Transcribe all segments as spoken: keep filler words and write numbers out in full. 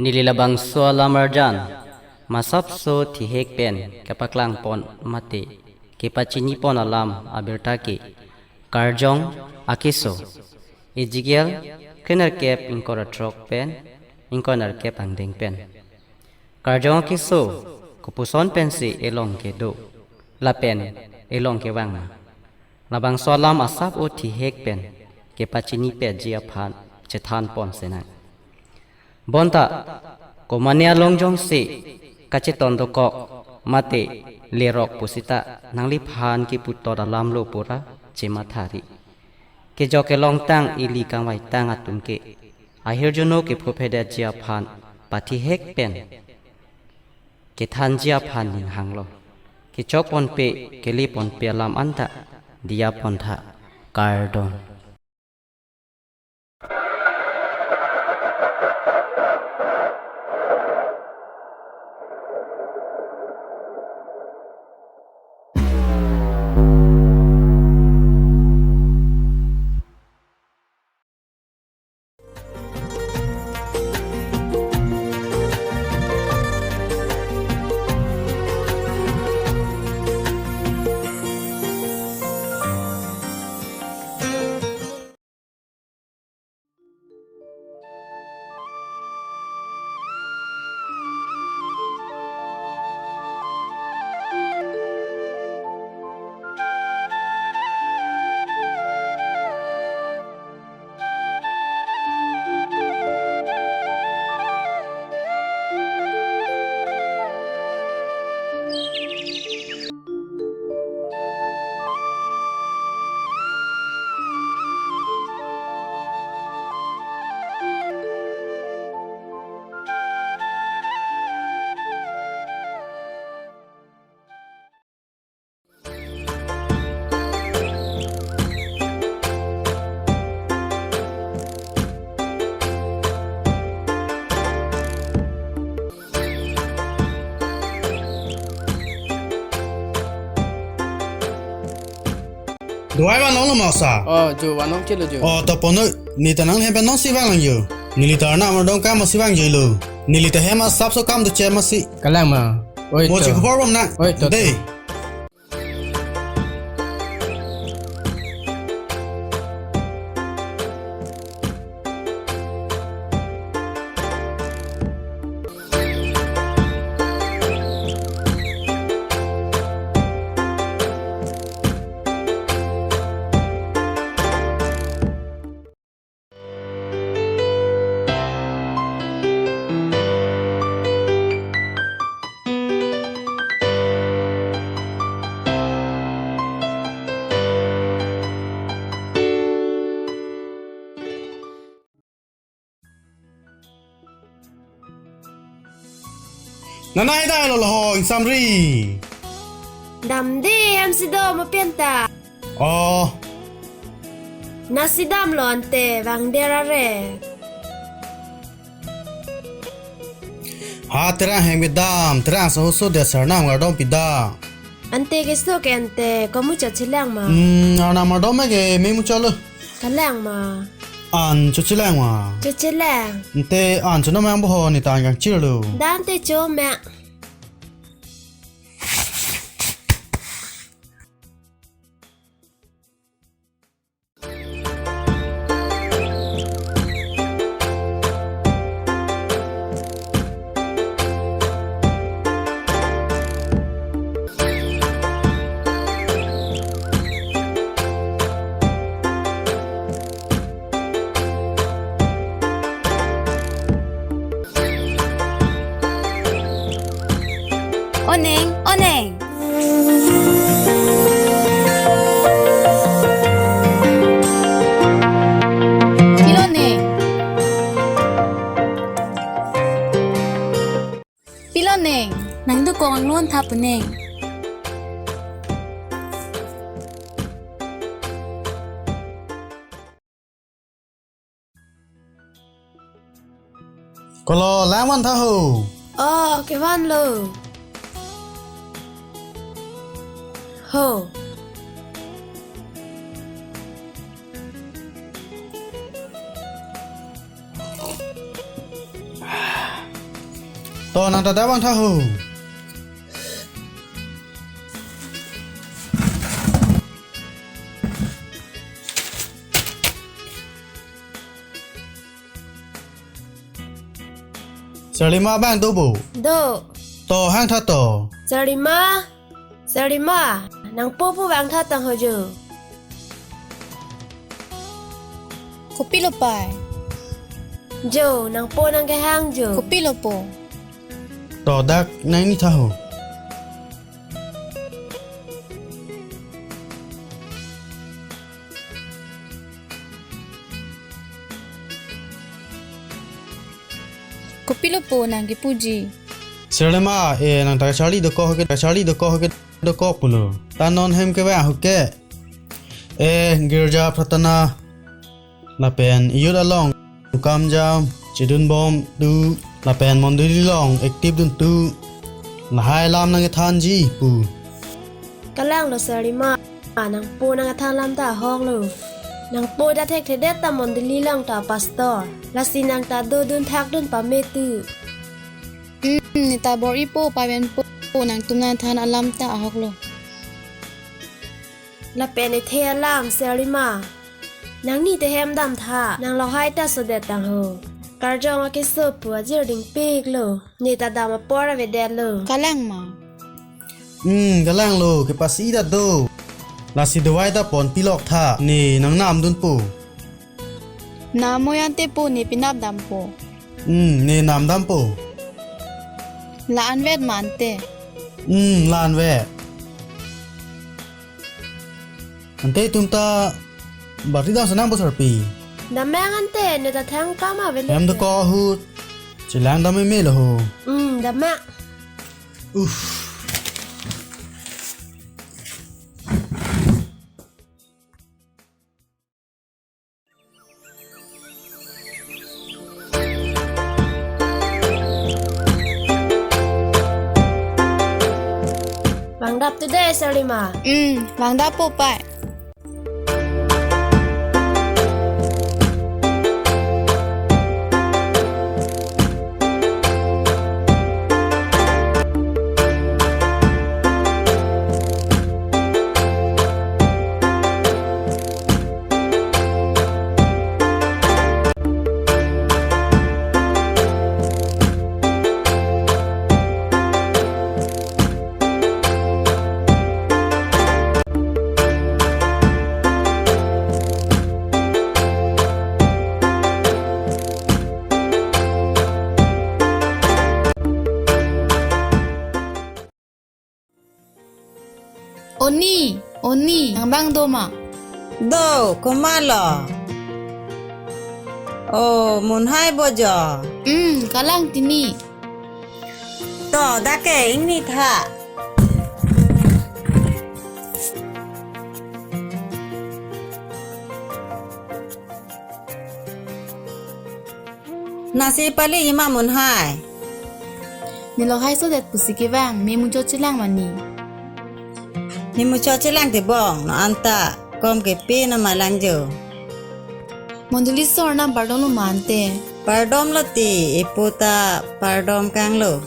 Neli labangso alam arjan masapso thihek pen kepaklangpon mate kepachinipon alam abirta ke Karjong Akeso, Ezekiel krenerkep ingkoi ra throk pen ingkoi nerkep angdeng pen. Karjong Akeso kopuson pensi elong kedo lapen elong kevang ma, labangso alam asap o thihek pen kepachinipetji aphan chethanpon senang. Bonta, komane along jongsi kacheton dokok mate lerok pusita nangliphan kiputot alam lo pura chemathari. Kejok kelongtang ili kangvaitang atum ke ahirjuno kephophedetji aphan pathihek pen kethanji aphan ning hanglo. Kechokponpe keleponpe alam anta diyapontha. Kardom. Duai vanong lo masa. Oh, jo vanong chelo jo. Oh, to pono, neli ta nanghem pen nonsi vanglang jo. Neli ta Arnam ardom akam si vangjilo. Neli ta hem asapso kam doche masi. Kalang ma. Oi, mo to. Chikubor bom na. Oi, to, to. Dei. Nanai dai lo lahong samri. Damde, hem si do mo penta. Oh. Nasi damlo ante, vangder are. Ha, terang hem kedam, terang sohuso de Arnam kardom pida. Ante keso ke ante, komu chot chelang ma? Hmm, Arnam ardom ke me muchot lo. Kalang ma? An chot chelang ma? Chot chelang. Ante an chot namang boho, neli ta an kangchirlo. Dante chot ma. Oneng, oneng. Pilo neng? Pilo neng? Nangdukong lon tha pu neng. Kolo, lang van tha ho. Oh, kevan lo. Ho. nang ta dak vangtha ho. Serlima abang do bo? Do. To hangtha to. Serlima, Serlima, nangpo pu vangtha tang ho jo. Kopilo pai? Jo, nangpo nangkehang jo. Kopilo po? To dak nangni tha ho. Kopilo po nangkepuji? Serlima, eh, nang ta Charlie dokok ke, Charlie dokok ke dokok pulo. Ta non hem kevang ahut ke, eh, girja pratana lapen youth along kam jam chedun bom tu lapen mondoli along active dun tu lahai alam nangkethanji pu. Kalanglo Serlima, nangpo nangkethan alam ta ahok lo. Nangpo ta thekthedet ta mondoli along ta pastor. Lasi nang ta dodun thakdun pame tu. Hmm, ne ta bor-ipo pavenpo, nangtum nangthan alam ta ahok lo. Lapen ethe alam Serlima. Nangni te hem damtha, nang lahai ta sodet tang ho. Karjong akeso pu ajir dingpik lo. Ne ta dam apor avedet lo. Kalang ma? Hmm, kalang lo, kepasi ta do. Lasi dovai ta ponpilok tha, ne nangnam dunpo. Namoi ante po, ne penap dampo. Hmm, ne nam dampo. La-an vet ma ante? Hmm, la-an vet. Ante itum ta bari dam senang bosar pi. Dam nang ante, ne ta thang kam avedet. Hem dokok ahut chelang dam meme lo ho. Hmm, dam nang. Uff. Vangdap tu dei, Serlima. Hmm, vangdappo pai. O ni, o ni, nang abang do ma? Do, komatlo? O, Munhai bo jo? Hmm, kalang tini. To, dak ke ingni tha. Nasi pali ima Munhai. Ne lahai sodet pusi kevang, me muchot chelang ma ne? Ne muchot chelang te bong, non anta kom kepi na malang jo. Mondoli asor nang pardom lo ma ante? Pardom lo ti, ipu ta pardom kang lo.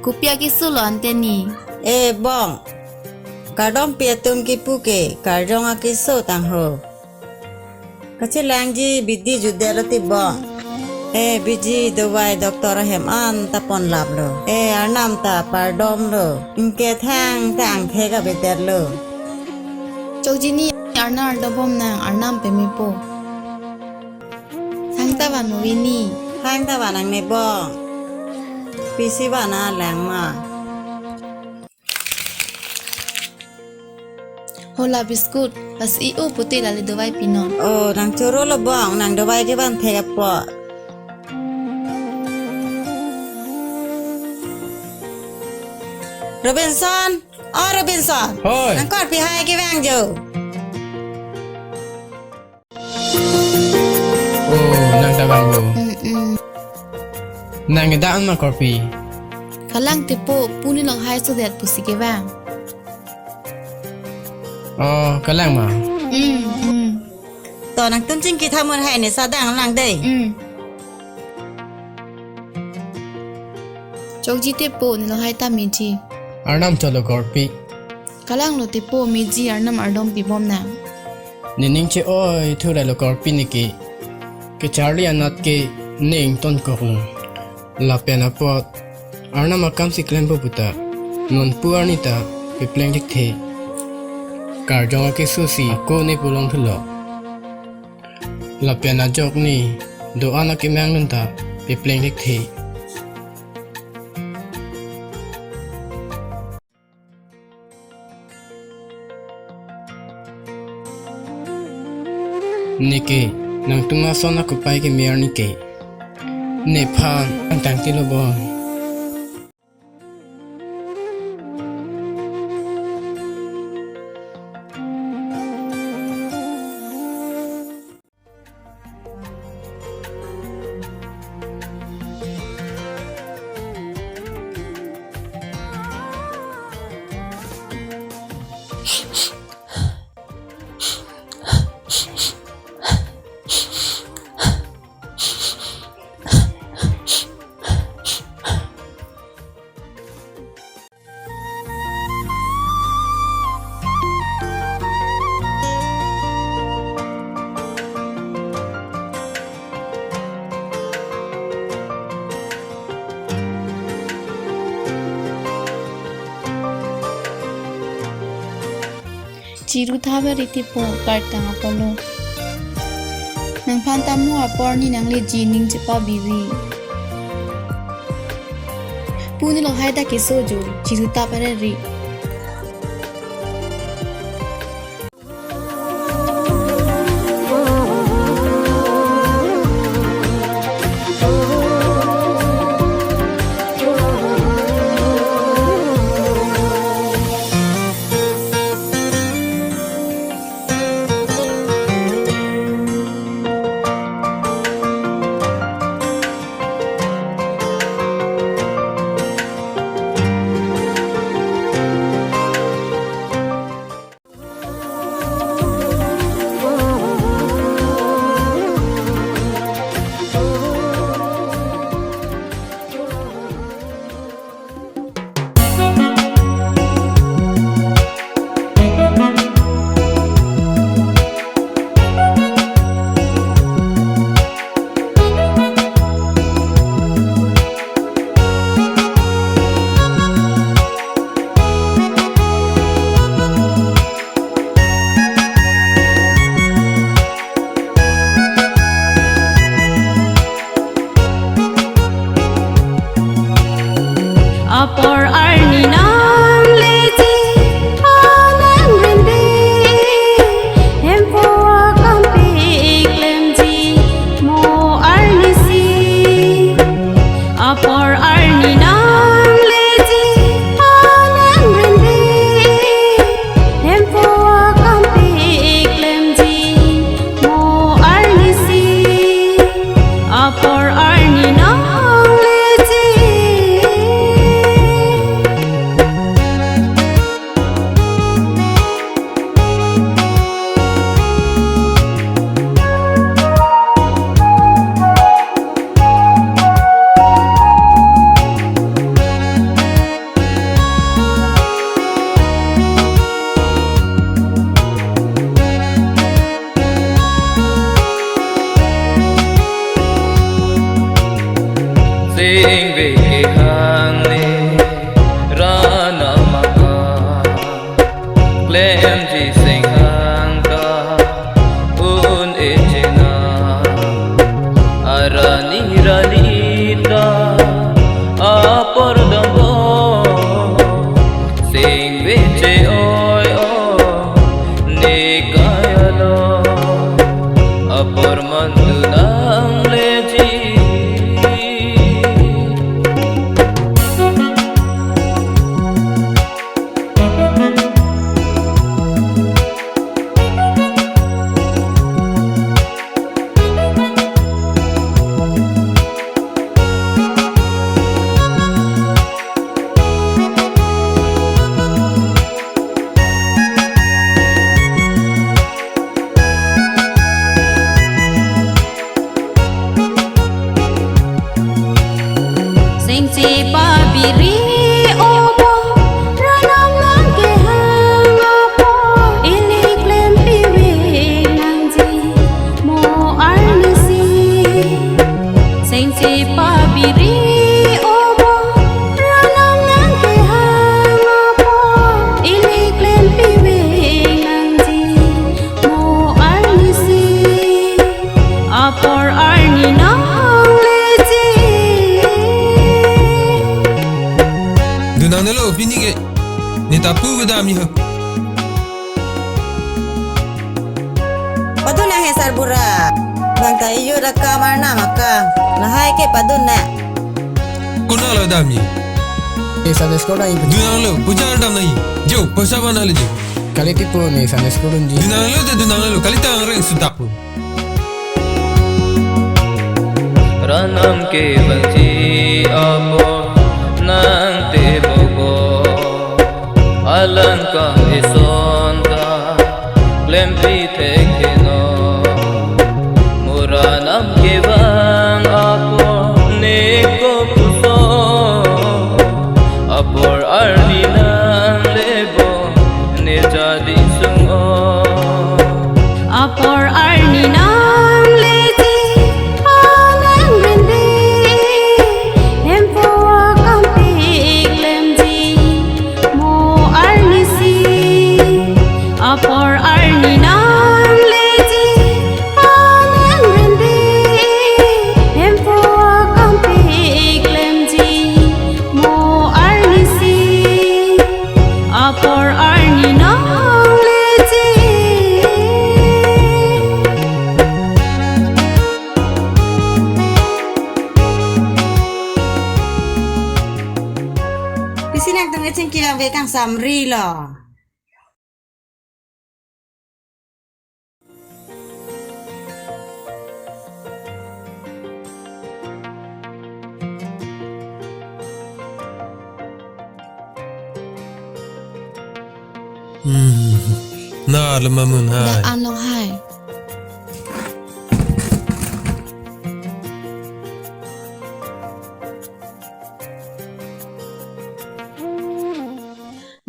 Kopi akeso lo ante ne? E bong, kardompi atum kipu ke karjong akeso tang ho. Kachelangji bidi jutdet lo ti bong. E biji dovai doctor ahem an ta ponlap lo. E arnam ta pardom lo. Ingkethang ta angthek avedet lo. Chokji ne arnam ardo bom nang, arnam pemepo. Thangta van mo vi ne? Thangta van nangne bong. Pisi van a lang ma? Hola biscuit, lasi i-o pute lale dovai pinon. O, nang choro lo bong, nang dovai kevan thek apot. Robinson, o Robinson. Hoi. Nang korpi hai kevang jo. O, nang ta vanglo. Mm-mm. Nang kedam ma korpi? Kalang tepo, pu ne lahai sodet pusi kevang. O, kalang ma? Mm, mm. To nangtum chingki tha Munhai, ne sa dang lang dei. Mm. Chokji te po, nelo hai ta meji. Arnam cholo korpi. Kalang lote po, meji, Arnam ardom pibom nang. Nening che-oi thu relo korpi neke. Kecharli anat ke ne ingtonkoklo. Lapen apot Arnam akam si klempo puta, non pu arni ta pepleng thekthe. Karjong akeso si ako ne pu longthulo. Lapen ajok ne do-an akemang dun ta pepleng thekthe. Neke, nangtum ason akopai keme arni ke. Nephan angtang tilo bon. Chiru thap ari te po, kartang apotlo. Nangphan ta mo apor ni nangleji, ning chepabibi. Pu, nelo hai ta keso jo, chiru thap ari. Apor arni nangleji, anang rende, Hemphu akam piklemji, mo arnisi. Apor arni nangleji, anang rende, Hemphu akam piklemji, mo arnisi. Apor arni nangleji. Singve kehang ne ranam akam, klemji singhang ta un-e chena. Arani rani ta apor dampo, singve che-oi o ne kaya lo, apor mantu nangleji. Singchi pabi Ri obo, ranam nangkehang apor, ili klem pive nangji, mo arnisi. Sengsi pabiri obo, ranam nangkehang apor, ili klem pive nangji, mo arnisi. Apor arni nangleji. Dun nangnelo pini ke. Ne ta pu kedam ni ho. Padun nang he sarbura. Bang ta iyo da kam arnam akam. Lahai ke padun nang. Konat lo dam ni? Eh, Sunday school dam ni. Dun nanglo, puja dam nang. Jo, poisa bana le jo. Kali tipu ne Sunday school dunji. Dun nanglo te dun nanglo, kali tang reng sudak pu. Ranam kevangji apor nangtebokpo, alang kam eson ta klempi thekthe non. Mo ranam kevang apor ne kopuson, apor arni nanglebo ne jadi sung-o. Apor arni nangleji, anang rende, hemphu akam peklemji, mo arnisi. Apor arni nangleji, anang rende, hemphu akam peklemji, mo arnisi. Apor arni nangleji. Pisi nangtum kechingki abang ke kangsamri lo. Hmm. Na lema mun hai. Da-an lo hai.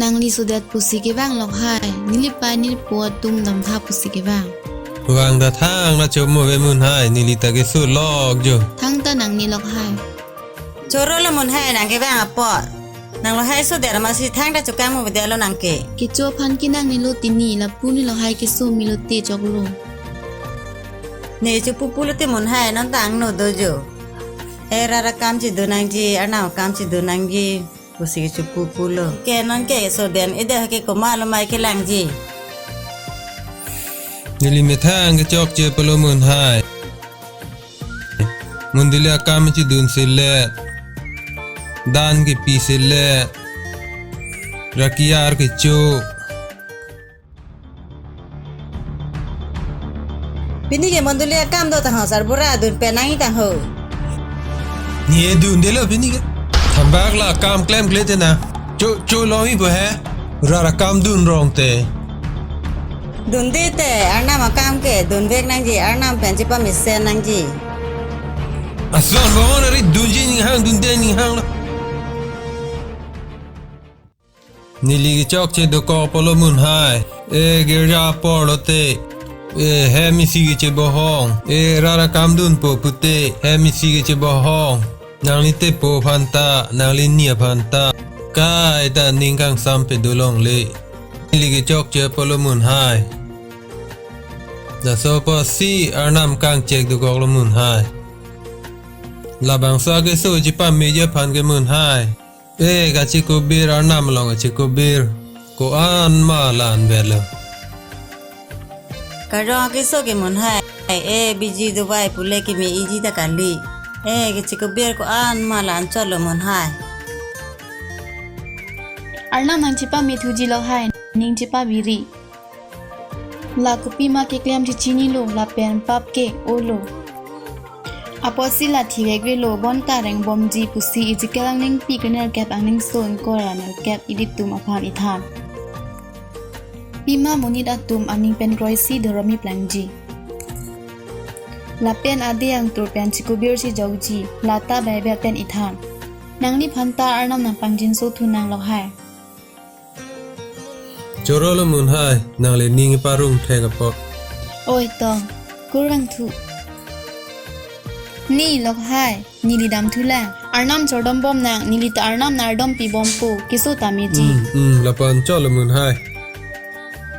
Nangli sodet pusi kevang lo hai, neli pa neli po atum damtha pusi kevang. Vang ta thang na chomo ve mun hai, neli ta keso lok jo. Thangta nangni lo hai. Choro lo mun hai nangkevang apor. Nang lo hai sodet masi thangta chokang mo bede lo nangke. Kecho aphan ke nangni lo tini lapu ne lo hai keso milo te choklo. Ne chopu pulo te mun hai non ta angno do jo. Era ra kam chidun nangji, arnam kam chidun nangji. Pusi kechopu pulo. Ke non ke sodet ida ke komat lo mai kelangji. Neli methang kechokche pulo mun hai. Mondoli akam chidun sile. Dan kepi sile. Ra kiar kecho. Pini ke mondoli akam do tangho sarbura dun pen nangji tangho. Ne dundelo pini ke. Thambak la akam klemkle te na. Cho cho longji po he. Ra ra akam dun rong te. Dunde te arnam akam ke dunvek nangji arnam pen chepamesen nangji. Ason bongon ari dunji ninghang dunde ninghang lo. Neli kechokche dokok pulo mun hai. E girja apor lo te. E hem isi kechebohong. E ra ra akam dunpo pute hem isi kechebohong. Nangli tepo aphan ta, nangli ni aphan ta. Kaita ning kangsam pe dolongle. Neli kechokche pulo mun hai. Laso apotsi arnam kangchek dokok lo mun hai. Labangso akeso chepameji aphan ke mun hai. E kachikubir arnam along kachikubir. Ko-an ma la-an velo. Karong akeso ke mun hai. E biji dovai pule keme-iji ta kali. E kachikubir ko-an ma la-an chotlo mun hai. Arnam nangchepamethuji lo hai. Ning chepaviri. La kopima keklem chechinilo, lapen pap ke-olo. Apotsi la thivekvelo, bonta rengbomji pusi Ezekiel angdengpi kenerkep angdengso ingkoi ra nerkep ilitum aphan ithan. Pima monit atum aning pen kroisi dhorom iplangji. Lapen ade angtur pen chikubir chijokji, lata Bible pen ithan. Nangliphan ta Arnam nangpangjinso thu nang lok hai. Choro lo Munhai, nangli ning parung thek apot. Oi tong, kurvangthu. Ni lok hai, neli damthu lang. Arnam chordombom nang, neli ta Arnam nang ardompi bompo, keso tame ji. Hmm, hmm, lapu-an cholo Munhai.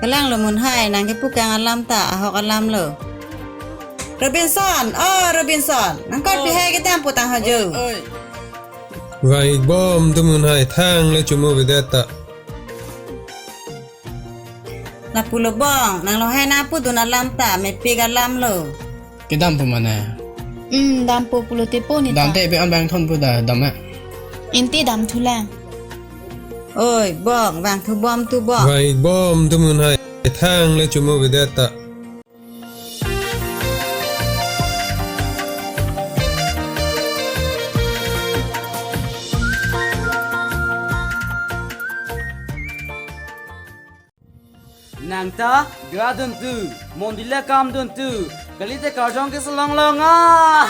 Kalang lo Munhai, nang kepukang alam ta, ahok alam lo. Robinson, oh Robinson, nang kor Oh. pi hai kedam putang hajo. Oi, oi. Vang-ik bomthu Munhai, thang le chumu bedet ta. Lapu lo bong, nang lo hai nang pudun alam ta, mepik alam lo. Kedam pu mane. Hmm, dampo pulote po ni ta. Damte be an bang thon pu da, dam ma. Inte damthu lang. Oi, bong, vangthu bomthu bong. Vang-ik bomthu Munhai, thang le chumu bedet ta. Nang ta gra dunthu, mondile kam dunthu, kalite karjong keselong long ah.